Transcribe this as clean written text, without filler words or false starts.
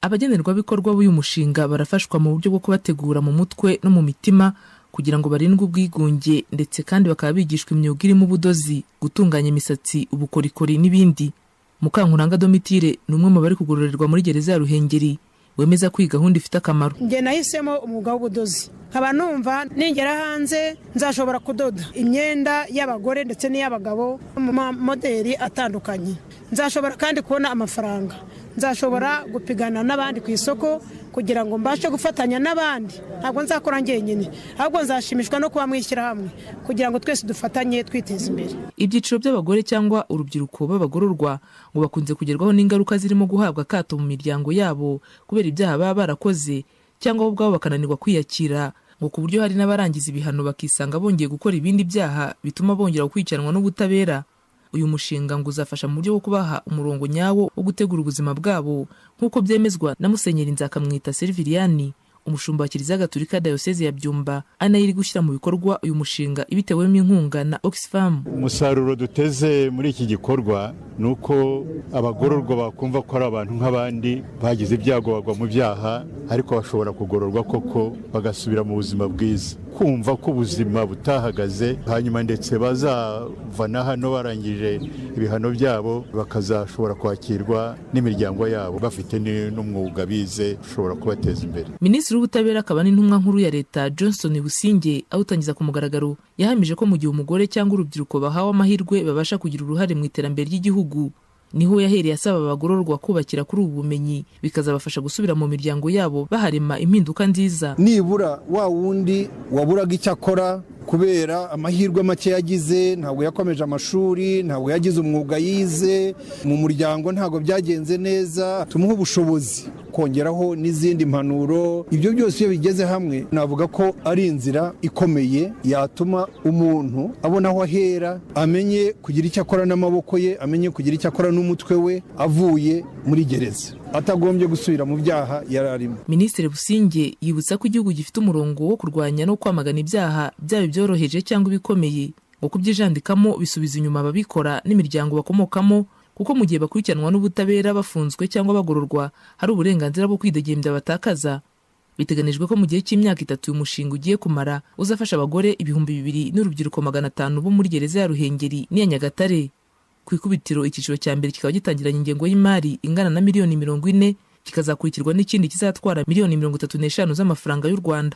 Abagenerwabikorwa b'uyu mushinga barafashwa mu buryo bwo kubategura mu mutwe no mu mitima kugira ngo barindwe ubwigunge, ndetse kandi bakaba bigishwa imyuga irimo ubudozi, gutunganya imisatsi, ubukorikori n'ibindi. Mukankuranga Domitire ni umwe mu bari kugororerwa muri gereza ya Ruhengeri, wemeza ko iyi gahunda ifite akamaro. Njye nahisemo umwuga w'ubudozi, nkaba numva ningera hanze nzashobora kudoda imyenda y'abagore ndetse n'iy'abagabo mu mamoderi atandukanye. Nzashobora kandi kubona amafaranga, nzashobora gupigana n'abandi ku isoko kugira ngo mbashe gufatanya n'abandi. Ntabwo nzakora njyenyine, ahubwo nzashimishwa no kuba mu ishyirahamwe kugira ngo twese dufatanye twiteze imbere. Ibyiciro by'abagore cyangwa urubyiruko b'abagororwa ngo bakunze kugerwaho n'ingaruka zirimo guhabwa akato mu miryango yabo kubera ibyaha baba barakoze, cyangwa bo ubwabo bakananirwa kwiyakira, ngo ku buryo hari n'abarangiza ibihano bakisanga bongeye gukora ibindi byaha bituma bongera gukurikiranwa n'ubutabera. Uyu mushinga ngo uzafasha mu buryo bwo kubaha umurongo nyawo wo gutegura ubuzima bwabo, nk'uko byemezwa na Musenyeri Nzakamwita Serviliyani, umushumba wa Kiliziya Gatulika Dayoseze ya Byumba, ari nayo iri gushyira mu bikorwa uyu mushinga ibitewemo inkunga na Oxfam. Umusaruro duteze muri iki gikorwa ni uko abagororwa bakumva ko ari abantu nk'abandi bagize ibyago bagwa mu byaha, ariko bashobora kugororwa koko bagasubira mu buzima bwiza, kumva ko ubuzima butahagaze, hanyuma ndetse bazava na hano barangije ibihano byabo bakazashobora kwakirwa n'imiryango yabo bafite n'umwuga bize ushobora kubateza imbere. Minisitiri w'Ubutabera akaba n'intumwa nkuru ya Leta, Johnston Busingye, awutangiza ku mugaragaro, yahamije ko mu gihe umugore cyangwa urubyiruko bahawe amahirwe babasha kugira uruhare mu iterambere ry'igihugu. Niho yahereye asaba abagororwa kubakira kuri ubu bumenyi, bikazabafasha gusubira mu miryango yabo baharema impinduka nziza. Nibura wa wundi waburaga icyo akora kubera amahirwe make yagize, ntabwo yakomeje amashuri, ntabwo yagize umwuga yize, mu muryango ntabwo byagenze neza, tumuhe ubushobozi, kongeraho n'izindi mpanuro. Ibyo byose iyo bigeze hamwe, navuga ko ari inzira ikomeye yatuma umuntu abona aho ahera, amenye kugira icyo akora n'amaboko ye, amenye kugira icyo akora n'umutwe we avuye muri gereza, atagombye gusubira mu byaha yari arimo. Minisitiri Busingye yibutsa ko igihugu gifite umurongo wo kurwanya no kwamagana ibyaha, byaba ibyoroheje cyangwa ibikomeye, ngo kubyijandikamo bisubiza inyuma ababikora n'imiryango bakomokamo, kuko mu gihe bakurikiranwa n'ubutabera bafunzwe cyangwa bagororwa hari uburenganzira bwo kwidegembya batakaza. Biteganijwe ko mu gihe cy'imyaka 3 uyu mushinga ugiye kumara uzafasha abagore 2000 n'urubyiruko 500 bo muri gereza ya Ruhengeri n'iya Nyagatare. Ku ikubitiro, icyiciro cya mbere kikaba gitangiranye ingengo y'imari ingana na miliyoni 40, kikazakurikirwa n'ikindi kizatwara miliyoni 35 z'amafaranga y'u Rwanda.